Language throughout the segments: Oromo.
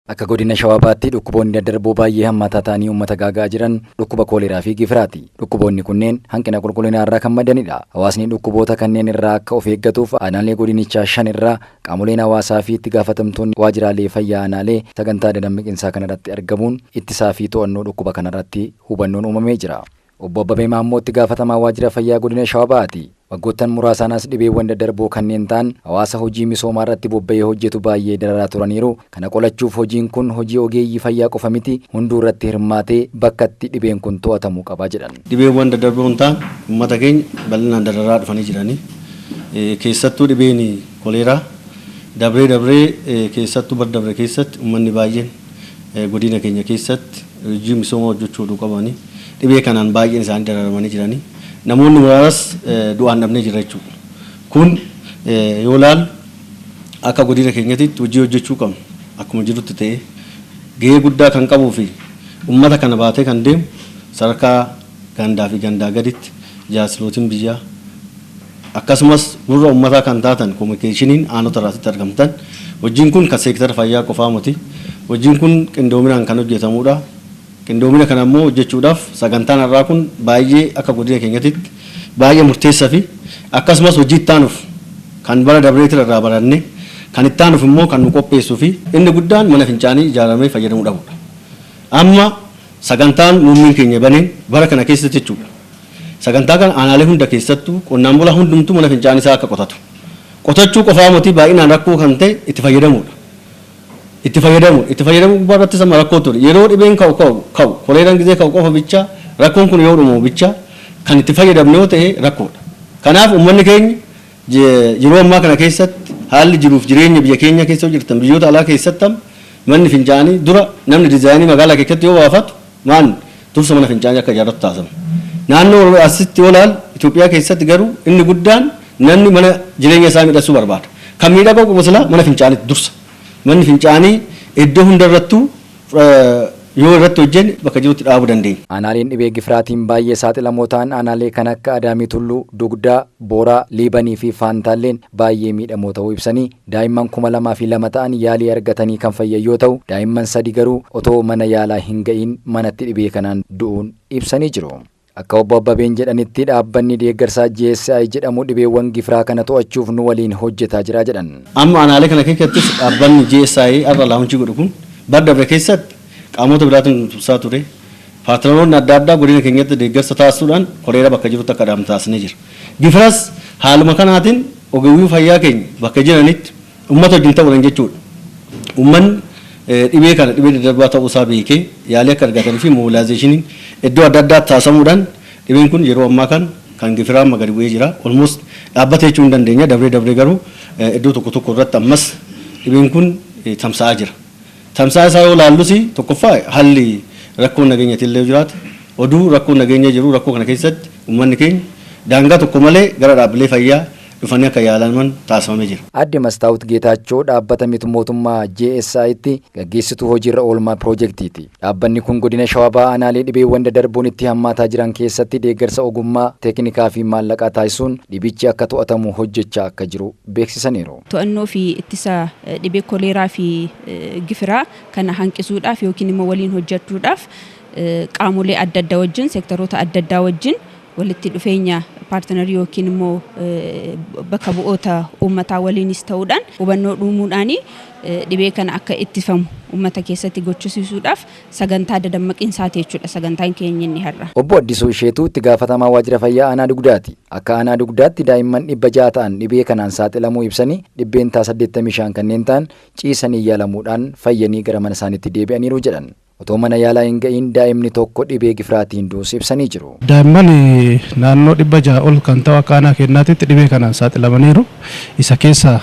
Akka godina Shawaa Bahaatti dhukkuboonni daddarboo baay'ee hammaataa ta'anii uummata gaaga'aa jiran dhukkuba kooleraa fi gifiraati. Dhukkuboonni kunneen hanqina qulqullinaa irraa kan maddanidha. Hawaasni dhukkuboota kanneen irraa akka of eeggatuuf aanaalee godinichaa shan irraa qaamoleen hawaasaa fi itti gaafatamtoonni waajjiraalee fayyaa aanaalee sagantaa dadammiqinsaa kanarratti argamuun ittisaa fi to'annoo dhukkuba kanarratti hubannoon uumamee jira. Obbo Abbabee Maammoo itti gaafatamaa waajjira fayyaa godina Shawaa Bahaati. Waggoottan muraasaanas dhibeewwan daddarboo kanneen ta'an hawaasa hojii misoomaa irratti bobba'ee hojjetu baay'ee dararaa turaniiru. Kana qolachuuf hojiin kun hojii ogeeyyii fayyaa qofa miti, hunduu irratti hirmaatee bakka itti dhibeen kun to'atamuu qaba jedhan. Dhibeewwan daddarboon ta'an uummata keenya bal'inaan dararaa dhufanii jiranii. Keessattuu dhibeen koleeraa dabree dabree, keessattuu bar dabre keessatti uummanni baay'een godina keenya keessatti hojii misoomaa hojjechuu oduu qabanii dhibee kanaan baay'een isaanii dararamanii jiranii. Namoonni muraasas du'aan dhabnee jira jechuudha. Kun yoo ilaallu, akka godina keenyatti hojii hojjechuu qabnu akkuma jirutti ta'ee, gahee guddaa kan qabuu fi uummata kana baatee kan deemu sadarkaa gandaa fi gandaa gaditti jaarsolootiin biyyaa, akkasumas gurra uummataa kan taatan kominikeeshiniin aanota irraatti argamtan, hojiin kun kan seektara fayyaa qofaa miti. Hojiin kun qindoominaan kan hojjetamudha. Qindoomina kana immoo hojjechuudhaaf sagantaan har'aa kun baay'ee akka godina keenyatti baay'ee murteessaa fi akkasumas hojii itti aanuuf kan bara dabreetir irraa baranne kan itti aanuuf immoo kan nu qopheessuu fi inni guddaan mana fincaanii ijaaramee fayyadamuu dhabudha. Amma sagantaan muummeen keenya baneen bara kana keessatti jechuudha. Sagantaa kana aanaalee hunda keessattuu qonnaan bulaa hundumtuu mana fincaanii isaa akka qotatu. Qotachuu qofaa miti, baay'inaan rakkoo kan ta'e itti fayyadamuudha. Itti fayyadamuu gubbaa irratti sama rakkoo ture. Yeroo dhibeen ka'u, koleeraan gizee ka'u qofa bicha, rakkoon kun yoo dhumamu bicha kan itti fayyadamne yoo ta'e rakkoodha. Kanaaf uummanni keenya yeroo ammaa kana keessatti haalli jiruuf jireenya biyya keenya keessa jirtan, biyyoota alaa keessatti manni fincaanii dura namni diizaayinii magaalaa keessatti yoo baafatu maan dursa mana fincaanii akka ijaarratu taasifama. Naannoo asitti yoo ilaalu, Itoophiyaa keessatti garuu inni guddaan namni mana jireenya isaa miidhagsuu barbaada. Kan miidhaguu qabu silaa mana fincaaniitti dursa. Manni fincaanii iddoo hundarrattuu yoo irratti hojjenne bakka jirutti dhaabuu dandeenya. Aanaaleen dhibee gifiraatiin baay'ee saaxilamoo ta'an aanaalee kan akka Adaamii Tulluu, Dugdaa, Booraa, Liibanii fi Faantaalleen baay'ee miidhamoo ta'uu ibsanii, daa'imman 2002 ta'an yaalii argatanii kan fayyan yoo ta'u, daa'imman sadi garuu otoo mana yaalaa hin ga'iin manatti dhibee kanaan du'uun ibsanii jiru. Akka obbo Abbabeen jedhanitti, dhaabbanni deeggarsaa GSI jedhamu dhibeewwan gifiraa kana to'achuuf nu waliin hojjetaa jira jedhan. Amma aanaalee kana keessattis dhaabbanni GSI har'a launch godhu kun bara dabre keessatti qaamota biraatiin tumsaa ture. Paartinaroonni adda addaa godina keenyatti deeggarsa taasisuudhaan koleera bakka jirutti akka dhaamu taasisnee jira. Gifiras haaluma kanaatiin ogeeyyii fayyaa keenya bakka jiranitti uummata wajjin ta'uudhaan jechuudha. Uummanni dhibee kana dhibee daddarbaa ta'uu isaa beekee yaalii akka argatanii fi mobilizationiin iddoo adda addaatti taasifamuudhaan dhibeen kun yeroo ammaa kan kan gifiraa amma gadi bu'ee jira. Almost dhaabbata jechuu hin dandeenya. Dabree dabree garuu iddoo tokko tokko irratti ammas dhibeen kun tamsa'aa jira. Tamsa'a isaa yoo ilaallus, tokkoffaa haalli rakkoon nageenyatiin illee jiraate, oduu rakkoon nageenya jiru rakkoo kana keessatti uummanni keenya daangaa tokko malee gara dhaabbilee fayyaa dhufanii akka yaalaman taasifamee jira. Aadde Mastaawut Geetaachoo dhaabbata miti mootummaa JSI'tti gaggeessituu hojiirra oolmaa piroojeektiiti. Dhaabbanni kun godina Shawaa Bahaa aanaalee dhibeewwan daddarboon itti hammaataa jiran keessatti deeggarsa ogummaa, teeknikaa fi maallaqaa taasisuun dhibichi akka to'atamu hojjechaa akka jiru beeksisaniiru. To'annoo fi ittisa dhibee koleeraa fi gifiraa kana hanqisuudhaaf yookiin immoo waliin hojjechuudhaaf qaamolee adda addaa wajjin, seektaroota adda addaa wajjin walitti dhufeenya partnerii yookiin immoo bakka bu'oota uummataa waliinis ta'uudhaan hubannoo uumuudhaan dhibee kana akka ittifamu uummata keessatti gochisiisuudhaaf sagantaa dadammaqiinsaati jechuudha sagantaan keenya inni har'a. Obbo Addisuu Isheetuu itti gaafatamaa waajjira fayyaa aanaa Dugdaati. Akka aanaa Dugdaatti daa'imman 600 ta'an dhibee kanaan saaxilamuu ibsanii, 85% kanneen ta'an ciisanii yaalamuudhaan fayyanii gara mana isaaniitti deebi'aniiru jedhan. Otoo mana yaalaa hin ga'iin daa'imni tokko dhibee gifiraatiin du'us ibsanii jiru. Daa'imman naannoo 600 ol kan ta'u akka aanaa keenyaatitti dhibee kanaan saaxilamaniiru. Isa keessa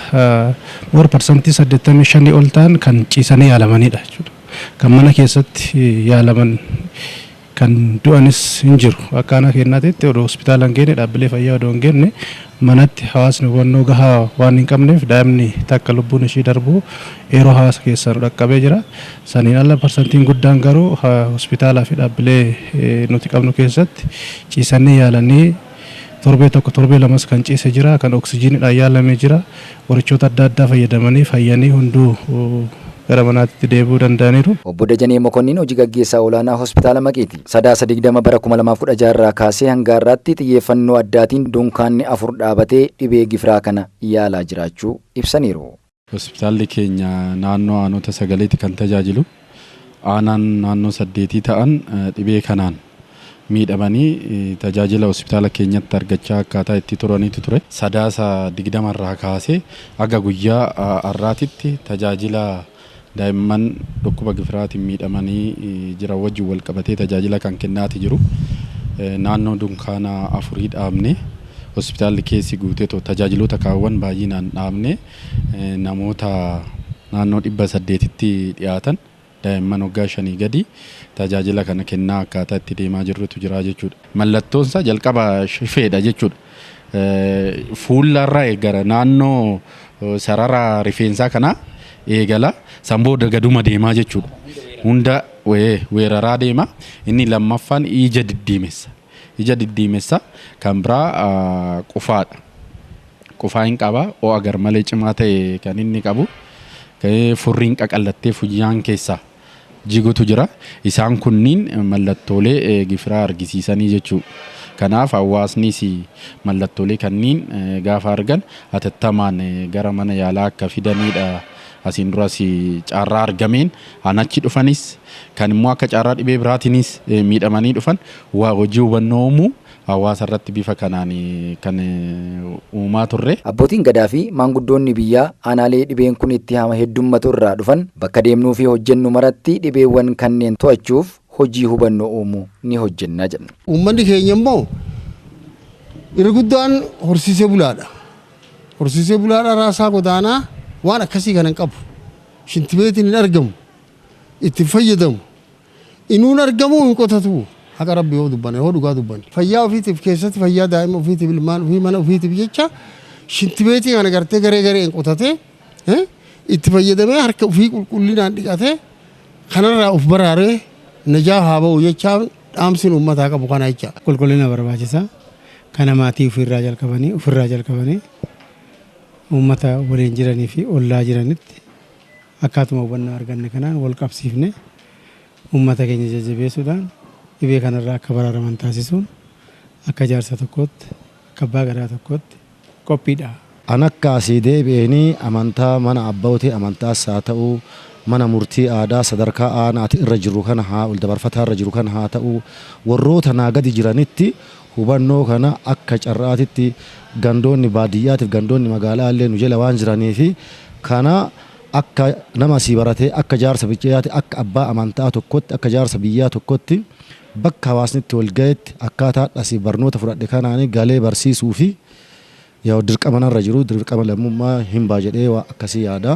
more 85% ol ta'an kan ciisanii yaalamanidha jechuudha. Kan mana keessatti yaalaman kan du'anis hin jiru. Akka aanaa keenyaatitti odoo hospitaala hin geenye, dhaabbilee fayyaa odoo hin geenye, manatti hawaasni hubannoo gahaa waan hin qabneef daa'imni takka lubbuun ishii darbu yeroo hawaasa keessaa nu dhaqqabee jira. Saniin ala parsantiin guddaan garuu hospitaalaa fi dhaabbilee nuti qabnu keessatti ciisanii yaalanii, torbee tokko, torbee lamas kan ciise jira, kan oksijiiniidhaan yaalame jira, qorichoota adda addaa fayyadamanii fayyanii hunduu gara manaatti deebi'uu danda'aniiru. Obbo Dajanee Mokonnin hojii gaggeessaa olaanaa hospitaala Maqiiti. Sadaasa 20 bara 2016 irraa kaasee hanga har'aatti xiyyeeffannoo addaatiin dunkaanni 4 dhaabatee dhibee gifiraa kana yaalaa jiraachuu ibsaniiru. Hospitaalli keenya naannoo aanota 9 kan tajaajilu. Aanaan naannoo 8 ta'an dhibee kanaan miidhamanii tajaajila hospitaala keenyatti argachaa akkaataa itti turaniitu ture. Sadaasa 20 irraa kaasee haga guyyaa har'aatitti tajaajila daa'imman dhukkuba gifiraatiin miidhamanii jiran wajjin wal qabatee tajaajila kan kennaati jiru. Naannoo dunkaana 4 dhaabne hospitaalli keessi guutee tajaajiloota kaawwan baay'inaan dhaabne namoota naannoo 800tti dhiyaatan daa'imman waggaa 5 gadi tajaajila kana kennaa akkaataa itti deemaa jirrutu jira jechuudha. Mallattoon isaa jalqaba shifeedha jechuudha. Fuullarraa eegala naannoo sarara rifeensaa kanaa eegala san booda gaduma deemaa jechuudha. Hunda weeraraa deema. Inni lammaffaan ija diddiimessa. Ija diddiimessa kan biraa qufaadha. Qufaa hin qaba. Ho'a garmalee cimaa ta'e kan inni qabu. Furriin qaqallattee funyaan keessaa jigutu jira. Isaan kunniin mallattoolee gifiraa argisiisanii jechuudha. Kanaaf hawaasnis mallattoolee kanniin gaafa argan hatattamaan gara mana yaalaa akka fidanidha. Asiin duras carraa argameen achi dhufanis kan immoo akka carraa dhibee biraatiinis miidhamanii dhufan hojii hubannoo uumuu hawaasa irratti bifa kanaan kan uumaa turre. Abbootiin gadaa fi maanguddoonni biyyaa aanaalee dhibeen kun itti hama heddummatu irraa dhufan bakka deemnuu fi hojjennu maratti dhibeewwan kanneen to'achuuf hojii hubannoo uumuu ni hojjenna jedhan. Uummanni keenya immoo irra guddaan horsiisee bulaadha. Horsiisee bulaadha raasaa godaanaa waan akkasii kana hin qabu. Shintibeetiin hin argamu. Itti fayyadamu. Inuun argamu hin qotatu. Haqa rabbi yoo dubbanne yoo dhugaa dubbanne. Fayyaa ofiitiif keessatti fayyaa daa'ima ofiitiif ilmaan ofii mana ofiitiif jecha shintibeetii kana gartee garee gareen qotatee itti fayyadamee harka ofii qulqullinaan dhiqatee kanarraa of baraaree najaa haa ba'u jechaa dhaamsiin uummataa qabu kana jecha. Qulqullina barbaachisa. Kana maatii ofirraa jalqabanii uummata waliin jiranii fi ollaa jiranitti akkaatuma hubannoo arganne kanaan wal qabsiifne uummata keenya jajjabeessuudhaan dhibee kanarraa akka baraaraman taasisuun akka jaarsa tokkootti akka abbaa gadaa tokkootti qophiidha. An akka asii deebi'anii amantaa mana abbootii amantaas haa ta'u mana murtii aadaa sadarkaa aanaati irra jiru kana haa ol dabarfataa irra jiru kana haa ta'u warroota naa gadi jiranitti hubannoo kana akka carraatitti gandoonni baadiyyaatiif gandoonni magaalaa illee nu jala waan jiranii fi kana akka nama asii baratee akka jaarsa biyyaatti akka abbaa amantaa tokkotti akka jaarsa biyyaa tokkotti bakka hawaasni itti wal gahetti akkaataa asii barnoota fudhadhe kanaanii galee barsiisuu fi dirqama narra jiru dirqama lammummaa hin baa jedhee waa akkasii yaada.